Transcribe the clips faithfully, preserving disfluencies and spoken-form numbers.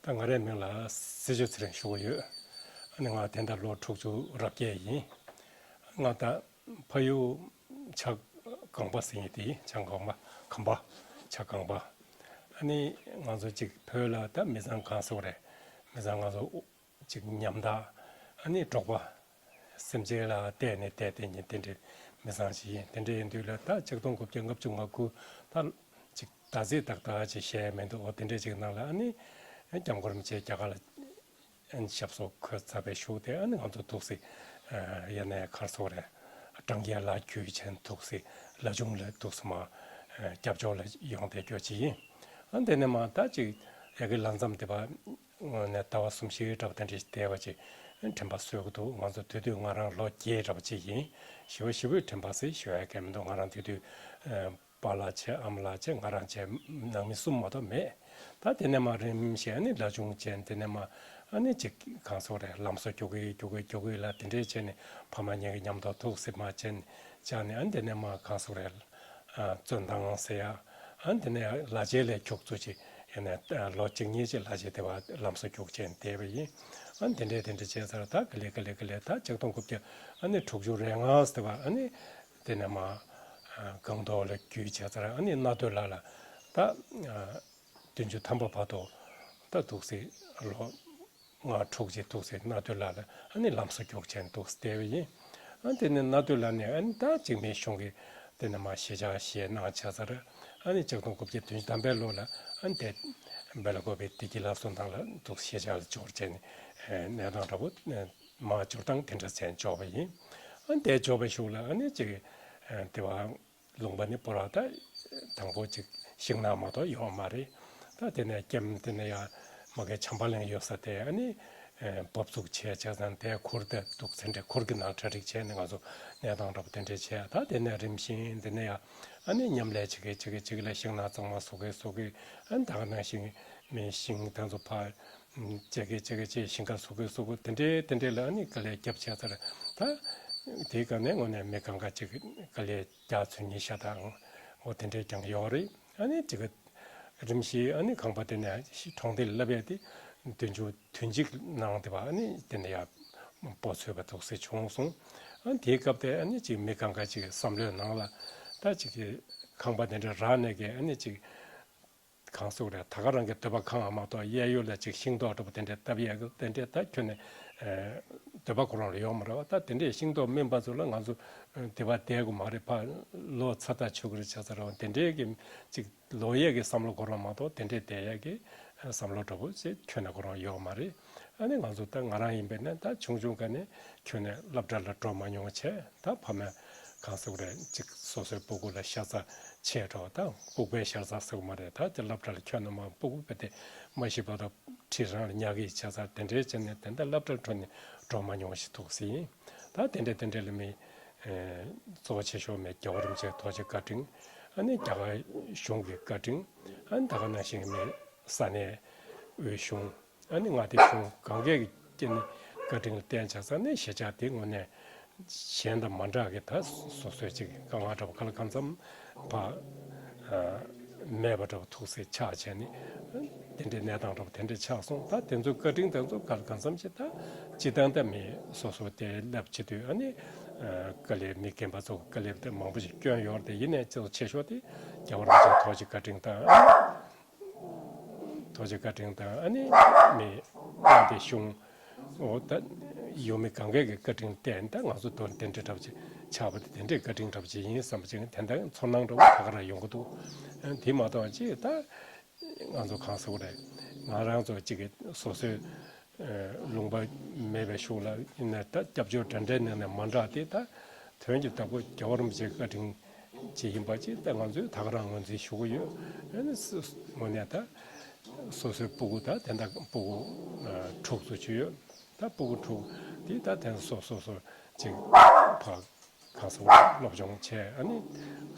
ང་རའི་མིང་ལ་སྲི་ཞུ་ཚེ་རིང་ཞུ་གི་ཡོད། ཨ་ནི་ང་དེ་འདྲ་ལོ་དྲུག་ཅུ་རེ་བརྒྱད་ཡིན། ང་ད་ཕ་ཡུལ་བྱ་རྐང་པ་ཟེར་མཁན་དེ་ཡིན། བྱ་རྐང་པ་ཁམས་པ། བྱ་རྐང་པ། ཨ་ནི་ང་ཚོ་གཅིག་བོད་ལ་ད་མི་ཚང་གང་སོགས་རེད། མི་ཚང་ང་ཚོ་གཅིག་ཉམ་ཐག་ཨ་ནི་འབྲོག་པ། སེམས་ཅན་ལ་བལྟས་ནས་བསྡད་བསྡད་མཁན་དེ་འདྲའི་མི་ཚང་ཞིག་ཡིན། དེ་འདྲ་ཡིན་དུས་ལ་ད་ཆིག་སྟོང་དགུ་བརྒྱ་ལྔ་བཅུ་ང་དགུ་ད་ཅིག་ད་ཚིག་ཏག་ཏག་ཅིག་བཤད་ཡ་མི་འདུག་འོ་དེ་འདྲ་ཅིག་ནང་ལ་ཨ་ནི་སྐྱབས་མགོན་རིན་པོ་ཆེ་རྒྱ་གར་ལ་ཨ་ནི་ཞབས་སོར་འཁོད་ཚར་བའི་གཞུག་དེ་ཨ་ནི་ང་ཚོ་འདུག་སེ་ཡ་ནས་གར་སོགས་རེད། གྲངས་ཀྱི་ལ་རྒྱུས་ཆེན་འདུག་སེ་ལ་ཆུང་ལ་འདུག་སེ་མ་སྐྱབས་བཅོལ་ལ་ཡོང་བསྡད་རྒྱུ་ཅིག་ཡིན། ཨ་དེ་ནས་མ་ད་ཅིག་ཡ་གི་ལ་མཚམས་དེ་བ་ནས་ཟླ་བ་གསུམ་བཞི་འདྲ་བ་དེ་འདྲ་ཞིག་བསྡད་པ་ཅིག་དྲན་པ་གསོས་ཀྱི་འདུག་ང་ཚོ་དེ་དུས་ང་རང་ལོ་བརྒྱད་འདྲ་བ་ཅིག་ཡིན། ཞེ་པོ་ཞེ་པོའི་དྲན་པ་ཟེར་ཞུ་ཡ་གལ་མི་འདུག་ང་རང་དེ་དུས་པཱ་ལགས་བྱས། ཨ་མ་ལགས་བྱས། ང་རང་བྱས། ནང་མི་གསུམ་མ་གཏོགས་མེད། ད་དེ་ནས་མ་རིམ་བཞིན་ཨ་ནི་ལ་ཆུང་བྱས། དེ་ནས་མ་ཨ་ནི་ཅིག་གང་སོགས་རེད། ལམ་བཟོ་རྒྱུག་གི་རྒྱུག་གི་རྒྱུག་གི་ལ་དེ་འདྲས་བྱས་ནས་ཕ་མ་གཉིས་ཀྱི་མཉམ་དུ་ཐུག་སེ་མ་བྱས་ནས་བཅར་ནས་ཨ་ནི་དེ་ནས་མ་གང་སོགས་རེད། བཙོན་ཐང་ཟེར་ཡ། ཨ་ནི་དེ་ནས་ལ་ཆས་ལས་རྒྱུག་ཚུལ་ཅིག་ཡིན་ནས་ལོ་གཅིག་གཉིས་ཅིག་ལ་ཆས་དེ་བ་ལམ་བཟོ་རྒྱུག་བྱས་ནས་བསྡད་པ་ཡིན། ཨ་ནི་དེ་འདྲས་དེ་འདྲས་བྱས་ཚར། ད་ག་ལེ་ག་ལེ་ག་ལེ་ད་ཆིག་སྟོང་དགུ་བརྒྱ་ཨ་ནི་དྲུག་ཅུ་རེ་ལྔ་ཟེར་བ་ཨ་ནི། དེ་ནས་མ་སྒང་ཏོག་ལ་བརྒྱུད་བྱས་ཚར། ཨ་ནི་གནའ་སྟོད་ལ་ལ་ད་བདུན་ཅུ་ཐམ་པ་བར་དུ་ད་འདུག་སེ་ལོ་ལྔ་དྲུག་ཅིག་འདུག་སེ་གནའ་སྟོད་ལ་ལ་ཨ་ནི་ལམ་བཟོ་རྒྱུག་བྱས་འདུག་སེ་བསྡད་པ་ཡིན། ཨ་དེ་ནས་གནའ་སྟོད་ལ་ནས་ཨ་ནི་ད་འཇིགས་མེད་གཞུང་གི་དེ་ནས་མ་གཞིས་ཆགས་བཞེངས་གནང་བྱས་ཚར། ཨ་ནི་ཆིག་སྟོང་དགུ་བརྒྱ་བདུན་ཅུ་ཐམ་པའི་ལོ་ལ་ཨ་ནི་དེ་སྦེལ་ཀོབ་པའི་བདེ་སྐྱིད་སླར་གསོ་ནང་ལ་འདུག་གཞིས་ཆགས་ལ་འབྱོར་བྱས་ནས་གནས་སྟངས་འདྲ་པོ། མ་འབྱོར་སྟངས་དེ་འདྲ་བྱས་འཇོག་པ་ཡིན། ཨ་དེ་འཇོག་པའི་གཞུག་ལ་ཨ་ནི་ཅིག་དེ་བ་ལུང་པ་ནི་པོ་ར་ད་དང་པོ་ཅིག་ཤིང་ནགས་མ་གཏོགས་ཡོད་མ་རེད། ད་དེ་ནས་ཀེམ་དེ་ནས་ཡ་མ་གི་བྱམས་པ་གླིང་ཡོད་ས་དེ་ཨ་ནི་འབབ་ཚུགས་བྱས་བྱས་ཙང་དེ་གུར་དེ་འདུག་ཚན་འདྲེ་གུར་གྱི་ནང་གྲ་སྒྲིག་བྱས་ནས་ང་ཚོ་གནས་སྟངས་འདྲ་པོ་དེ་འདྲས་བྱས། ད་དེ་ནས་རིམ་བཞིན་དེ་ནས་ཡ་ཨ་ནི་མཉམ་ལས་བྱེད་ཀྱི་བྱེད་ཀྱི་བྱེད་ཀྱི་ལ་ཤིང་ནགས་གཙང་མ་བཟོ་གི་བཟོ་གི་ཨ་ནི་ད་ག་ནང་བཞིན་མི་ཤིང་དེ་ཚོ་ཕར། བྱེད་ཀྱི་བྱེད་ཀྱི་བྱེད་ཤིང་ཁ་བཟོ་གི་བཟོ་གི་དེ་འདྲའི་དེ་འདྲའི་ལ་ཨ་ནི་དཀའ་ལས་བརྒྱབ་བྱས་ཚར། ད་དེའི་སྒང་ནས་དངོས་གནས་མི་གང་ག་ཅིག་དཀའ་ལས་རྒྱག་ཚུལ་ཉིན་ཤ་དང་འོ་དེ་འདྲའི་ཀྱང་ཡོད་རེད། ཨ་ནི་ཅིག་རིམ་བཞིན་ཨ་ནི་ཁང་པ་དེ་ནས་གྲོང་སྡེ་ལ་སླེབས་ཡས་དེ་བདུན་ཅུ་དོན་གཅིག་ནང་དེ་བ་ཨ་ནི་དེ་ནས་ཡར་སྤོ་ཚུགས་པ་འདུག་སེ་བྱུང་སོང་། ཨ་ནི་དེའི་སྐབས་དེ་ཨ་ནི་ཅིག་མི་གང་ག་ཅིག་བསམ་བློའི་ནང་ལ་ད་ཅིག་ཁང་པ་དེ་འདྲ་རག་ནས་ཀྱི་ཨ་ནི་ཅིག་གང་ཟེར་དགོས་རེད། ད་ག་རང་གི་འདོད་པ་གང་ཡང་མ་གཏོགས་གཡས་གཡོན་ལ་ཅིག་ཤིང་ཏོག་འདྲ་པོ་དེ་འདྲས་བཏབ་ཡས་ཀྱི་དེ་འདྲས་ད་ཁྱོན་ནས་འདོད་པ་ཁོ་རང་ལ་ཡོད་མ་རེད་བ། ད་དེ་འདྲས་ཤིང་ཏོག་སྨིན་པ་ཚོ་ལ་ང་ཚོ་དེ་བ་བསྡད་དགོས་མ་རེད། ཕར་ལོ་ཚ་ཐག་ཆོད་ཀྱི་རེད་བྱས་ཚར་བ་དེ་འདྲས་ཀྱི་ཅིག་ལོ་ཡས་ཀྱི་བསམ་བློ་ཁོ་རང་མ་གཏོགས་དེ་འདྲས་བསྡད་ཡས་ཀྱི་བསམ་བློ་འདྲ་པོ་ཅིག་ཁྱོན་ནས་ཁོ་རང་ཡོད་མ་རེད། ཨ་ནི་ང་ཚོ་ད་ང་རང་ཡིན་པས་ན་ད་ཆུང་ཆུང་སྒང་ནས་ཁྱོན་ནས་སློབ་གྲྭ་ལ་འགྲོ་མ་མྱོང་བྱས། ད་ཕ་མས་གང་ཟེར་དགོས་རེད། ཅིག་སོ་སོའི་སྤུ་གུ་ལ་ཤ་ཚ་ཆེ་འགྲོ། ད་ལྐུགས་པའི་ཤ་ཚ་ཟེར་དགོས་མ་རེད། ད་དེ་སློབ་གྲྭ་ལ་ཁྱོན་ནས་མ་སྤུ་གུ་དཔེ་དེ་མ་ཤི་བར་དུ་ཁྲིད་རང་ལ་ཉག་གི་བྱས་ཚར། དེ་འདྲའི་བྱས་ནས་དེ་འདྲ་སློབ་གྲྭར་འགྲོ་ནས་འགྲོ་མ་མྱོང་ཞིག་འདུག་སེ་ཡིན། ད་དེ་འདྲ་དེ་འདྲ་ལ་མི་གཙོ་བོ་ཆེ་ཤོས་མི་རྒྱལ་བ་རིན་པོ་ཆེའི་ཐུགས་རྗེ་བཀའ་དྲིན། ཨ་ནི་རྒྱ་གར་གཞུང་གི་བཀའ་དྲིན། ཨ་ནི་ད་ག་ནང་བཞིན་མི་ས་གནས་དབུས་གཞུང་། ཨ་ནི་མངའ་སྡེ་གཞུང་གང་གས་ཀྱི་སྐྱེ་གནས་བཀའ་དྲིན་ལ་བརྟེན་བྱས་ཙང་ནས་གཞིས་ཆགས་དེ་དངོས་གནས་གཞན་དང་མ་འདྲ་གི་ད་སོ་སོའི་ཅིག་དཀའ་ངལ་འདྲ་པོ་ག་ལ་གང་འཚམ་ཕར་མེད་པ་འདྲ་པོ་ཐུག་སེ་ཆགས་བྱས་ནས་དེ་འདྲའི་གནས་སྟངས་འདྲ་པོ་དེ་འདྲ་ཆགས་སོང་། ད་དེ་ཚོའི་བཀའ་དྲིན་དེ་ཚོ་ག་ལ་གང་འཚམ་ཅིག་ད་སྤྱིར་བཏང་ད་མི་སོ་སོ་དེ་རླབས་ཆེ་དུས་ཨ་ནི་དཀའ་ལས་མི་རྒན་པ་ཚོ་དཀའ་ལས་དེ་མང་པོ་ཞིག་བསྐྱོན་ཡོད་རེད་དེ། ཡིན་ནའི་གཙོ་ཆེ་ཤོས་དེ་རྒྱལ་བ་རིན་པོ་ཆེའི་ཐུགས་རྗེ་བཀའ་དྲིན་དང་། ཐུགས་རྗེ་བཀའ་དྲིན་དང་ཨ་ནི་མི་དབང་དེ་གཞུང་འོ་ད་ཡུལ་མི་གང་གས་ཀྱི་བཀའ་དྲིན་བརྟེན་ད་ང་ཚོ་དོན་དེ་འདྲའི་འདྲ་པོ་ཅིག་ཆགས་པ་དེ་དེ་འདྲའི་བཀའ་དྲིན་འདྲ་པོ་ཅིག་ཡིན་བསམ་པ་ཅིག་དེ་འདྲ་ཚོར་སྣང་འདྲ་པོ་ད་ག་རང་ཡོང་གི་འདུག་དེ་མ་གཏོགས་ཅིག་ད་ང་ཚོ་གང་ཟེར་དགོས་རེད། ང་རང་ཚོ་ཅིག་གི་སོ་སོའི་ལུང་པ་མེད་པའི་གཞུག་ལ་ཡིན་ན་ད་སྐྱབས་བཅོལ་འདྲ་འདྲའི་ནང་ནས་མ་འདྲ་སྟེ། ད་དོན་གྱི་བདག་པོ་རྒྱལ་བ་རིན་པོ་ཆེའི་བཀའ་དྲིན་ཅིག་ཡིན་པ་ཅིག་ད་ང་ཚོས་ད་ག་རང་ངོས་འཛིན་ཞུ་གི་ཡོད། ཨ་ནི་སོ་དངོས་གནས་ད་སོ་སོའི་སྤུ་གུ་ད་དེ་འདྲ་སྤུ་གུ་དྲུག་ཙམ་ཅིག་ཡོད། ད་སྤུ་གུ་དྲུག་དེ་ད་དེ་སོ་སོ་སོ་ཅིག་ཕར་གང་ཟེར་སློབ་སྦྱོང་བྱས། ཨ་ནི་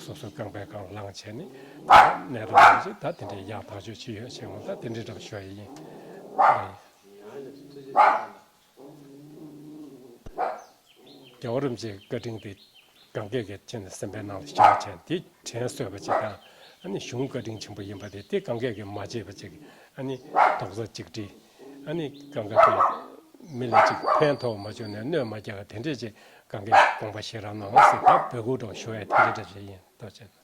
སོ་སོའི་རྐང་པའི་སྒང་ལངས་བྱས་ནས་ད་གནས་སྟངས་ཅིག་ད་དེ་འདྲའི་ཡག་ཐག་ཆོད་ཅིག་ཡོད་བྱས། འོ་ད་དེ་འདྲའི་འདྲ་པོ་ཞུ་ཡ་ཡིན། རྒྱལ་བ་རིན་པོ་ཆེའི་བཀའ་དྲིན་དེ་གང་གས་ཀྱི་ཁྱེད་ནི་སེམས་པའི་ནང་ལ་བཞག་བྱས་དེ་དྲན་གསོས་པ་ཅིག་དང་། ཨ་ནི་གཞུང་བཀའ་དྲིན་ཆེན་པོ་ཡིན་པ་དེ་དེ་གང་གས་ཀྱིས་མ་བརྗེད་པ་ཅིག་ཨ་ནི་རྡོག་རྩ་གཅིག་སྒྲིལ་ ཨ་ནི་གང་ག་དེ་མི་ལ་ཅིག་ཕན་ཐོགས་མ་བྱུང་ནས་གནོད་མ་རྒྱག་ག་དེ་འདྲས་ཅིག་གང་གའི་དགོངས་པ་བཞེས་རོགས་གནང་ཟེར་ད་འབོད་སྐུལ་འདྲ་ཞུ་ཡ་དེ་འདྲས་འདྲ་ཞིག་ཡིན། ཐུགས་རྗེ་ཆེ།